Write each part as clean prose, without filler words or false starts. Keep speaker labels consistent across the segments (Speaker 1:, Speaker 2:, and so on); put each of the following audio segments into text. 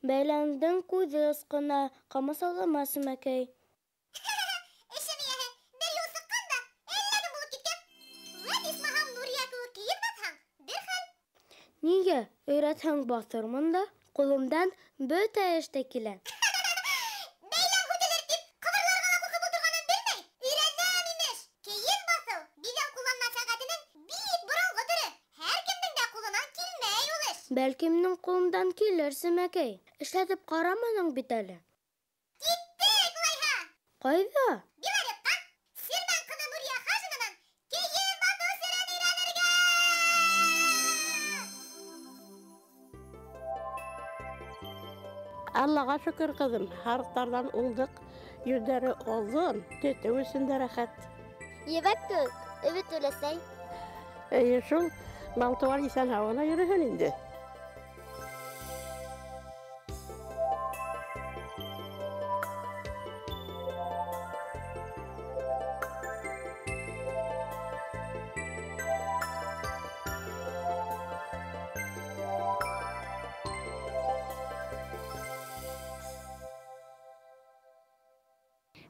Speaker 1: Бәйләмдең күҙе ысҡына, ҡамасаулама, Сәмәкәй.
Speaker 2: Эшем эйәһе бер юл сыҡҡан да, әллә кем булып киткән. Вәт исмаһам Нурия кеүек кейеҙ баҫһаң, бер хәл.
Speaker 1: Нигә, өйрәтһәң баҫырмын да, ҡулымдан бөтә эш тә килә.
Speaker 2: Бәйләм һүтелер тип, ҡыбырларға ла ҡурҡып ултырғанын белмәй, өйрәнәм, имеш. Кейеҙ баҫыу, биҙәү ҡулланма сәнғәтенең бик боронғо төрө. Һәр кемдең дә ҡулынан килмәй ул эш.
Speaker 1: Бәлки, минең ҡулымдан килер, Сәмәкәй. Эшләтеп ҡараманың бит әле.
Speaker 2: Киттек, улайһа.
Speaker 1: Ҡайҙа?
Speaker 2: Белоретҡа. Сирмән ҡыҙы Нурия Хажинанан кейеҙ баҫыу серен өйрәнергә.
Speaker 3: Аллаға шөкөр, ҡыҙым, һарыҡтарҙан уңдыҡ, йөндәре оҙон, тетеү өсөн дә рәхәт.
Speaker 4: Ебәк кеүек, өбөт өләсәй.
Speaker 3: Эйе шул, мал-тыуар иҫән-һау ғына йөрөһөн инде.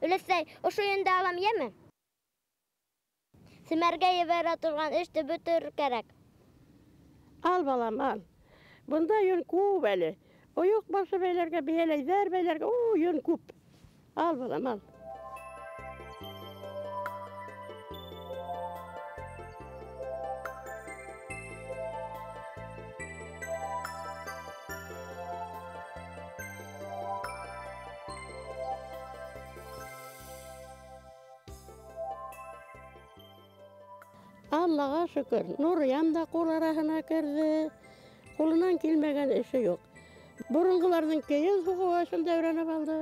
Speaker 4: Өләсәй, ошо йөндө алам, йәме? Семәргә ебәрә торған эште бөтөрөр кәрәк.
Speaker 3: Ал, балам, ал. Бында йөн күп әле. Ойоҡ башы бәйләргә, бейәләйҙәр бәйләргә, о, йөн күп. Ал, балам, ал. Аллаға шөкөр, Нуриям да ҡул араһына керҙе. Ҡулынан килмәгән эше юҡ. Боронғоларҙың кейеҙ һуғыуы өсөн дә өйрәнеп алды.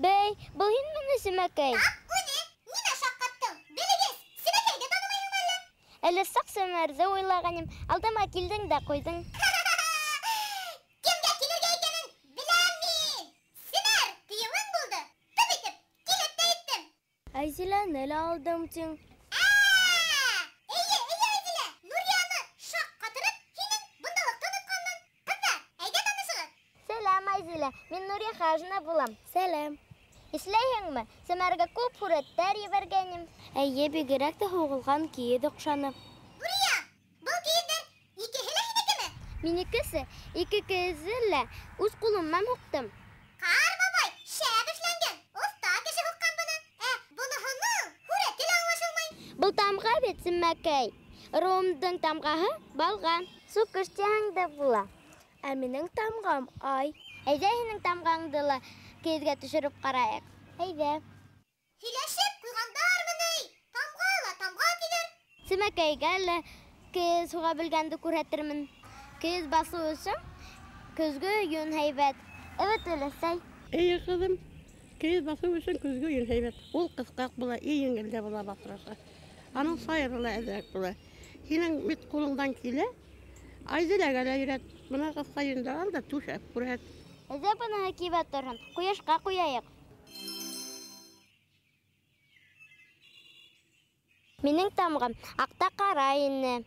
Speaker 4: Бей, был һинме ни, Сәмәкәй?
Speaker 2: Тап үҙе. Нимә шаҡ ҡаттың? Белегеҙ, Сәмәкәйҙе танымайһыңмы әллә?
Speaker 4: Әле саҡ Сәмәрҙе уйлағайным, алдыма килдең дә ҡуйҙың.
Speaker 2: Кемгә килергә икәнен беләм мин. Сәмәр, тиеүең булды. Тып итеп, килеп тә еттем.
Speaker 1: Айзиләне лә алдым, тиң.
Speaker 2: Эйе, эйе, Айзилә. Нурияны шаҡ ҡатырып, һинең бындалыҡты онотҡанмын. Ҡыҙҙар, әйҙә танышығыҙ.
Speaker 4: Сәләм, Айзилә. Мин Нурия Хажина булам.
Speaker 1: Сәләм.
Speaker 4: Эшләйһеңме? Сәмәргә күп һүрәттәр ебәргәнем.
Speaker 1: Эйе, бигерәк тә һуғылған кейеҙ оҡшаны.
Speaker 2: Нурия, был кейеҙҙәр икеһе лә һинекеме?
Speaker 4: Минекесе, ике кейеҙҙе лә үҙ ҡулым менән һуҡтым.
Speaker 2: Ҡар бабай шәп эшләнгән, оҫта кеше һуҡҡан быны. Ә быныһының һүрәте лә аңлашылмай.
Speaker 4: Был тамға бит, Сәмәкәй. Ырыуымдың тамғаһы балға. Суҡыш тиһәң дә була.
Speaker 1: Ә минең тамғам ай.
Speaker 4: Әйҙә һинең тамғаңды ла кейеҙгә төшөрөп ҡарайыҡ. Әйҙә.
Speaker 2: Һөйләшеп ҡуйғандармы ни? Тамға ла тамға тиҙәр.
Speaker 4: Сәмәкәйгә лә кейеҙ һуға белгәнде күрһәтермен. Кейеҙ баҫыу өсөн көҙгө йөн һәйбәт. Эйе, өләсәй.
Speaker 3: Эйе, ҡыҙым. Кейеҙ баҫыу өсөн көҙгө йөн һәйбәт. Ул ҡыҫҡаҡ була, и еңел дә була баҫырға. Аның сайыры ла әҙерәк була. Һинең бит ҡулыңдан килә. Айзиләгә лә өйрәт. Бына ҡыҫҡа йөндө ал да түшәп күрһәт.
Speaker 4: Әҙә быныһы кибә торһон, ҡояшҡа ҡуяйыҡ. Минең тамғам аҡта ҡара ине.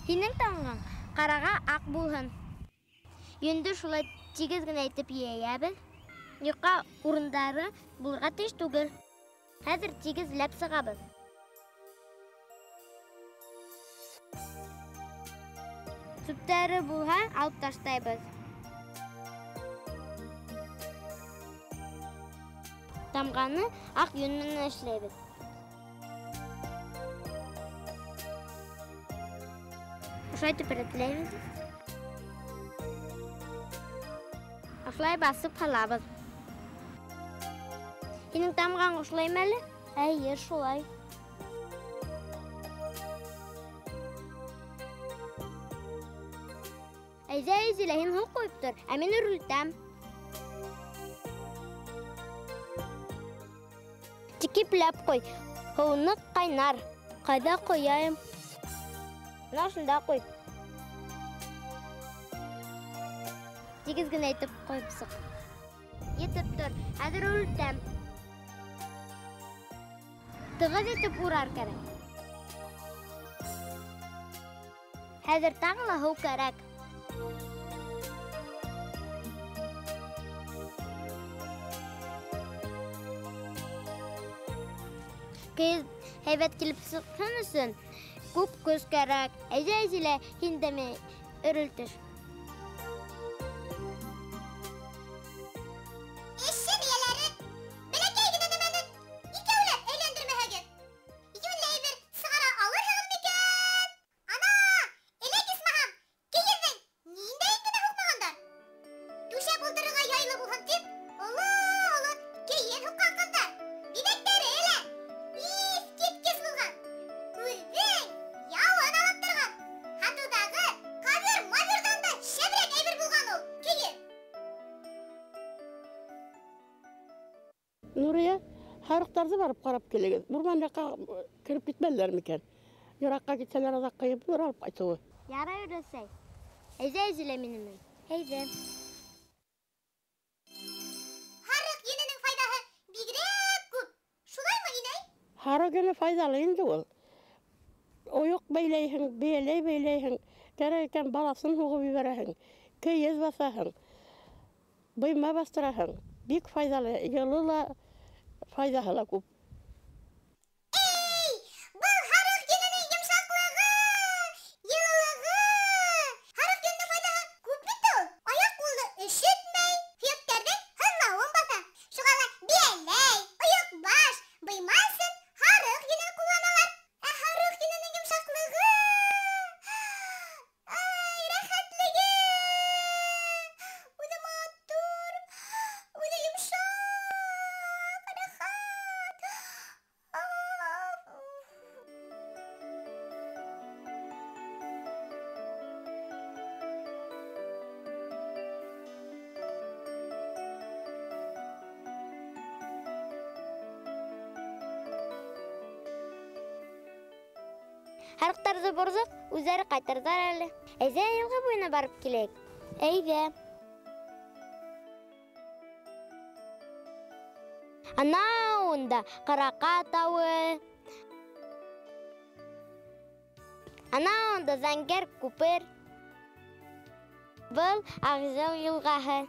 Speaker 4: Һинең тамғаң ҡараға аҡ булһын. Йөндө шулай тигеҙ генә итеп йәйәбеҙ. Йоҡа урындары булырға тейеш түгел. Хәҙер тигеҙләп сығабыҙ. Сүптәре булһа, алып ташлайбыҙ. Тамғаны аҡ йөн менән эшләйбеҙ. Ошолай итеп рәтләйбеҙ. Ошолай баҫып һалабыҙ. Һинең тамғаң ошолаймы әле?
Speaker 1: Эйе, шулай.
Speaker 4: Әйҙә, Әйзилә, һин һыу ҡойоп тор, ә мин үрелтәм. Тик ипләп ҡуй, һыу ныҡ ҡайнар.
Speaker 1: Ҡайҙа ҡояйым?
Speaker 4: Бына шунда ҡуй. Тигеҙ генә итеп ҡойоп сыҡ. Етеп тор, хәҙер үрелтәм. Тығыҙ итеп урар кәрәк. Хәҙер тағы ла һыу кәрәк. Кейеҙ һәйбәт килеп сыҡһын өсөн күп көс кәрәк. Әйҙә, Әйзилә, һин дә мине өрөлтөш.
Speaker 2: Эшен эйәләре, бәләкәй генә нәмәне икәүләп әйләндермәһәгеҙ, йүнле әйбер сығара алырһығыҙ микән? Ана, элек исмаһам, кейеҙҙең ниндәйен генә һуҡмағандар. Түшәп ултырырға яйлы булһын тип, оло-оло кейеҙ һуҡҡан ҡыҙҙар. Биҙәктәре лә иҫ киткес булған. Күҙҙең яуын алып торған. Һатыуҙағы ковер-мавирҙан да шәберәк әйбер булған ул кейеҙ.
Speaker 3: Нурия, һарыҡтарҙы барып ҡарап килегеҙ. Урман яҡҡа кереп китмәнеләр микән? Йыраҡҡа китһәләр, аҙаҡ ҡыйып булыр алып ҡайтыуы.
Speaker 4: Ярай, өләсәй. Әйҙә, Әйзилә, минең менән. Әйҙә.
Speaker 2: Һарыҡ йөнөнөң файҙаһы бигерәк күп. Шулаймы, инәй?
Speaker 3: Һарыҡ йөнө файҙалы инде ул. Ойоҡ бәйләйһең, бейәләй бәйләйһең, кәрәк икән баласын һуғып ебәрәһең, кейеҙ баҫаһың, быйма баҫтыраһың. Бик файҙалы, йылы ла, файҙаһы ла күп.
Speaker 2: Эй, был һарыҡ йөнөнөң йомшаҡлығы, йылылығы. Һарыҡ йөнөнөң файҙаһы күп бит ул. Аяҡ-ҡулды өшөтмәй, һөйәктәрҙең һыҙлауын баҫа. Шуға ла бейәләй, ойоҡбаш, быйма өсөн һарыҡ йөнөн ҡулланалар. Ә һарыҡ йөнөнөң йомшаҡлығы, ай, рәхәтлеге. Үҙе матур, үҙе йомшаҡ, рәхәт.
Speaker 4: Һарыҡтарҙы борҙоҡ, үҙҙәре ҡайтырҙар әле. Әйҙә, йылға буйына барып киләйек.
Speaker 1: Әйҙә.
Speaker 4: Анау унда Ҡараҡа тауы. Анау унда Зәңгәр күпер. Был Ағиҙел йылғаһы.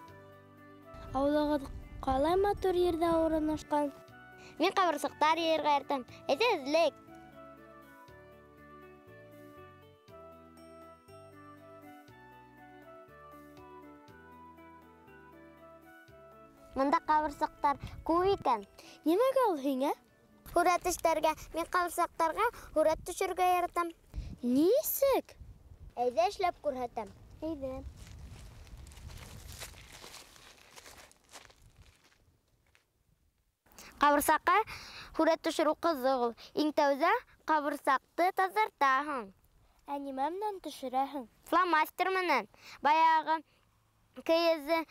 Speaker 1: Ауылығыҙ ҡалай матур ерҙә урынлашҡан.
Speaker 4: Мин ҡабырсаҡтар йыйырға яратам. Әйҙә, эҙләйек. Бында ҡабырсаҡтар күп икән.
Speaker 1: Нимәгә ул һиңә?
Speaker 4: Һүрәт эшләргә. Мин ҡабырсаҡтарға һүрәт төшөрөргә яратам.
Speaker 1: Нисек?
Speaker 4: Әйҙә, эшләп күрһәтәм.
Speaker 1: Әйҙә.
Speaker 4: Ҡабырсаҡҡа һүрәт төшөрөү ҡыҙыҡ ул. Иң тәүҙә ҡабырсаҡты таҙартаһың.
Speaker 1: Ә нимә менән төшөрәһең?
Speaker 4: Фломастер менән. Баяғы кейеҙҙе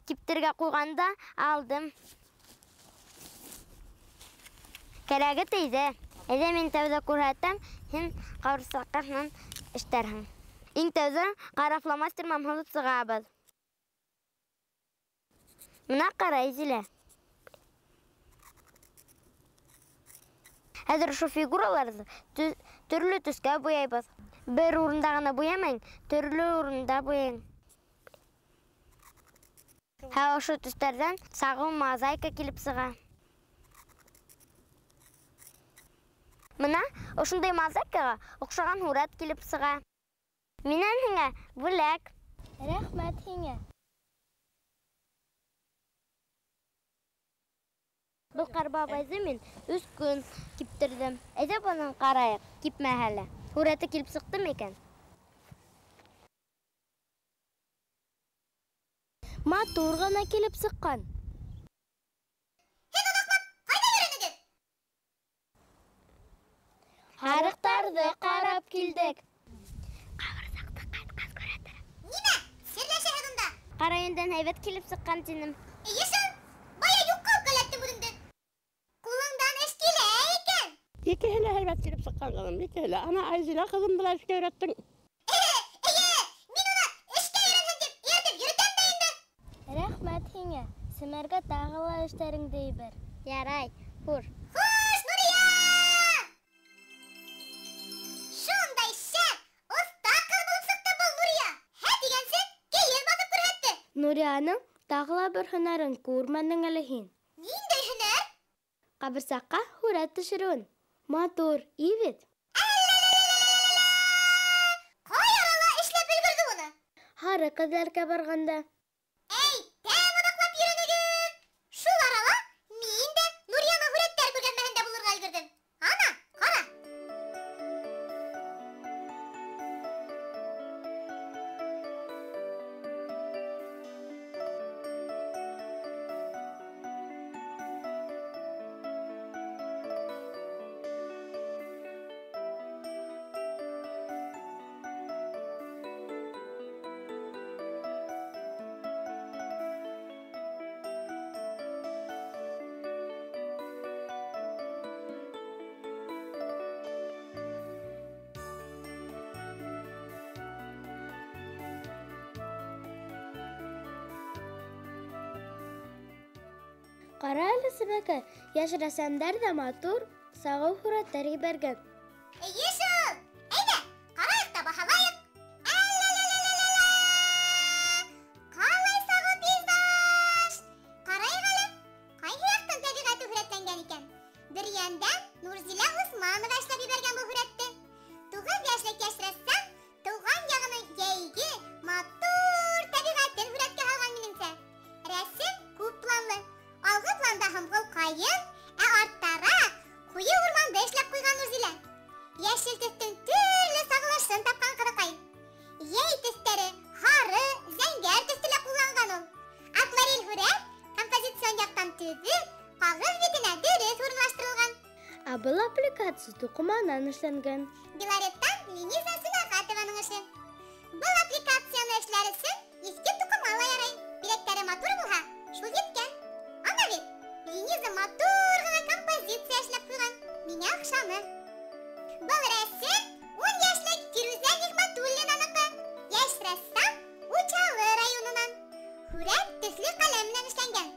Speaker 4: киптергә ҡуйғанда алдым. Кәрәге тейҙе. Әйҙә, мин тәүҙә күрһәтәм, һин ҡабырсаҡҡа менән эштәрһең. Иң тәүҙә ҡара фломастер менән һыҙып сығабыҙ. Бына ҡара, Әйзилә. Хәҙер ошо фигураларҙы төрлө төҫкә буяйбыҙ. Бер урында ғына буямайың, төрлө урында буяйың. Һәм ошо төҫтәрҙән сағыу мозаика килеп сыға. Бына ошондай мозаикаға оҡшаған һүрәт килеп сыға. Минән һиңә бүләк.
Speaker 1: Рәхмәт һиңә.
Speaker 4: Был ҡар бабайҙы мин 3 көн киптерҙем. Әйҙә бынан ҡарайыҡ, кипмәһә лә. Һүрәте килеп сыҡты микән?
Speaker 1: Матур ғына килеп сыҡҡан.
Speaker 2: Һеҙ оҙаҡлап ҡайҙа йөрөнөгөҙ?
Speaker 1: Һарыҡтарҙы ҡарап килдек.
Speaker 4: Ҡабырсаҡты ҡайтҡас күрһәтерем.
Speaker 2: Нимә?
Speaker 4: Ҡара йөндән һәйбәт килеп сыҡҡан тинем.
Speaker 2: Эйе шул, бая юҡҡа үпкәләттем үҙеңде. Ҡулыңдан эш килә икән.
Speaker 3: Икеһе лә һәйбәт килеп сыҡҡан, ҡыҙым, икеһе лә. Ана Айзилә ҡыҙымды ла эшкә өйрәттең.
Speaker 2: Эйе, мин уны эшкә өйрәнһен тип эйәртеп йөрөтәм дә инде.
Speaker 1: Рәхмәт һиңә. Семәргә тағы ла эштәреңде ебәр.
Speaker 4: Ярай, хуш.
Speaker 2: Хуш, Нурия! Шундай шәп, оҫта ҡыҙ булып сыҡты был Нурия. Һә тигәнсе, кейеҙ баҫып күрһәтте.
Speaker 1: Нурияның тағы ла бер һөнәрен күрмәнең әле һин.
Speaker 2: Ниндәй һөнәр?
Speaker 1: Ҡабырсаҡҡа һүрәт төшөрөүен. Матур, и бит?
Speaker 2: Ҡай арала эшләп өлгөрҙө уны?
Speaker 1: Һарыҡ эҙләргә барғанда.
Speaker 2: Әй, тәм оҙаҡлап йөрөнөгөҙ. Шул арала мин дә Нурияның һүрәттәр күргәҙмәһендә булырға өлгөрҙөм. Ана, ҡара.
Speaker 1: Ҡара әле, Сәмәкәй, йәш рәссамдар ҙа матур, сағыу һүрәттәр ебәргән.
Speaker 2: Эйе шул. Әйҙә, ҡарайыҡ та баһалайыҡ. Әллә-лә-лә-лә-лә! Ҡалай сағыу пейзаж! Ҡарайыҡ әле, ҡайһы яҡтан тәбиғәте һүрәтләнгән икән? Бөрйәндән Нурзилә Усманова эшләп ебәргән был һүрәтте. 9 йәшлек йәш рәссам тыуған яғының йәйге, матур тәбиғәтен һүрәткә һалған минеңсә. Рәсем күп планлы. Алғы планда һомғол ҡайын, ә арттараҡ ҡуйы урманды эшләп ҡуйған Нурзилә. Йәшел төҫтөң төрлө сағылышын тапҡан ҡыҙыҡай. Йәй төҫтәре һары, зәңгәр төҫтө лә ҡулланған ул. Акварель һүрәт композицион яҡтан төҙөк, ҡағыҙ битенә дөрөҫ урынлаштырылған.
Speaker 1: Ә был аппликация туҡыманан эшләнгән.
Speaker 2: Белореттан Лениза Сөнәғәтованың эше. Был аппликацияны эшләр өсөн иҫке туҡыма ла ярай. Биҙәктәре матур булһа, шул еткән. Ана бит, Лениза матур ғына композиция эшләп ҡуйған. Миңә оҡшаны. Был рәсем 10 йәшлек Фирүзә Ниғмәтуллинаныҡы. Йәш рәссам Учалы районынан. Һүрәт төҫлө ҡәләм менән эшләнгән.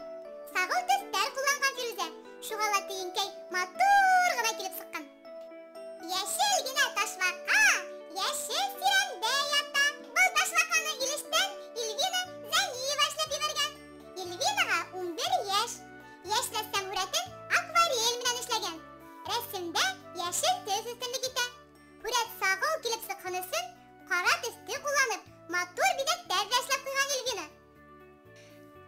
Speaker 2: Сағыу төҫтәр ҡулланған Фирүзә. Шуға ла тейенкәй матур ғына килеп сыҡҡан. Йәшел генә ташбаҡа йәшел сирәмдә ята. Был ташбаҡаны Илештән Ильвина Зәниева эшләп ебәргән. Ильвинаға 11 йәш. Йәш рәссам һүрәтен акварель менән эшләгән. Рәсемдә йәшел төҫ өҫтөнлөк итә. Һүрәт сағыу килеп сыҡһын өсөн ҡара төҫтө ҡулланып, матур биҙәктәр ҙә эшләп ҡуйған Ильвина.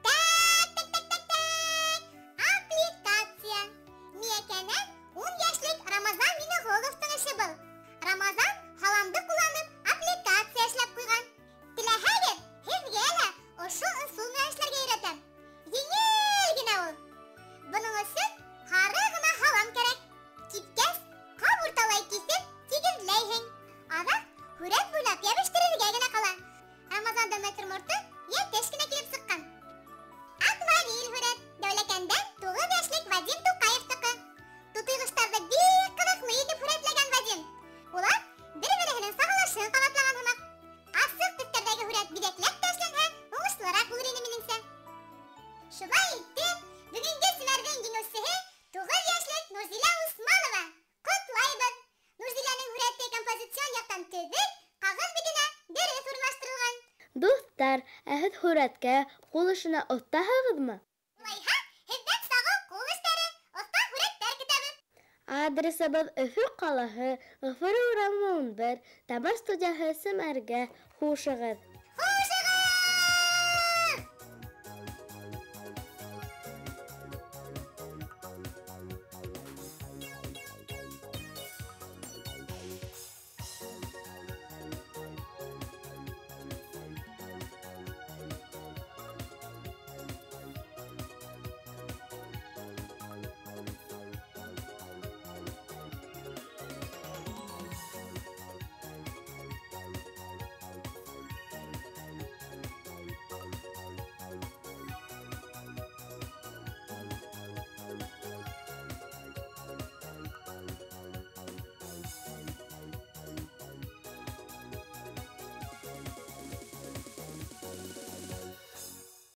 Speaker 2: Так, так, так, так, так. Аппликация. Миәкәнән 10 йәшлек Рамазан Минеғоловтың эше был. Рамазан һаламды ҡулланып аппликация эшләп ҡуйған. Теләһәгеҙ, һеҙгә лә ошо ысул менән эшләргә өйрәтәм. Еңел генә ул. Бының өсөн һары ғына һалам кәрәк. Кипкәс, ҡап урталай киҫеп, тигеҙләйһең. Аҙаҡ һүрәт буйлап йәбештерергә генә ҡала. Рамазандың натюрморты йәтеш кенә килеп сыҡҡан. Акварель һүрәт Дәүләкәндән 9 йәшлек Вадим Туҡаевтыҡы. Тутыйғоштарҙы бик ҡыҙыҡлы итеп һүрәтләгән Вадим. Улар бер-береһенең сағылышын ҡабатлаған һымаҡ. Асыҡ төҫтәрҙәге һүрәт биҙәкләп тә эшләнһә, уңышлыраҡ булыр ине минеңсә. Шулай итеп, бөгөнгө семәрҙең еңеүсеһе 9 йәшлек Нурзилә Усманова. Ҡотлайбыҙ! Нурзиләнең һүрәте композицион яҡтан төҙөк, ҡағыҙ битенә дөрөҫ урынлаштырылған.
Speaker 1: Дуҫтар, ә һеҙ һүрәткә, ҡул эшенә оҫтаһығыҙмы?
Speaker 2: Улайһа, һеҙҙән сағыу ҡул эштәре, оҫта һүрәттәр көтәбеҙ.
Speaker 1: Адресыбыҙ Өфө ҡалаһы, Ғафури урамы 11, Тамыр студияһы, Семәргә. Хушығыҙ!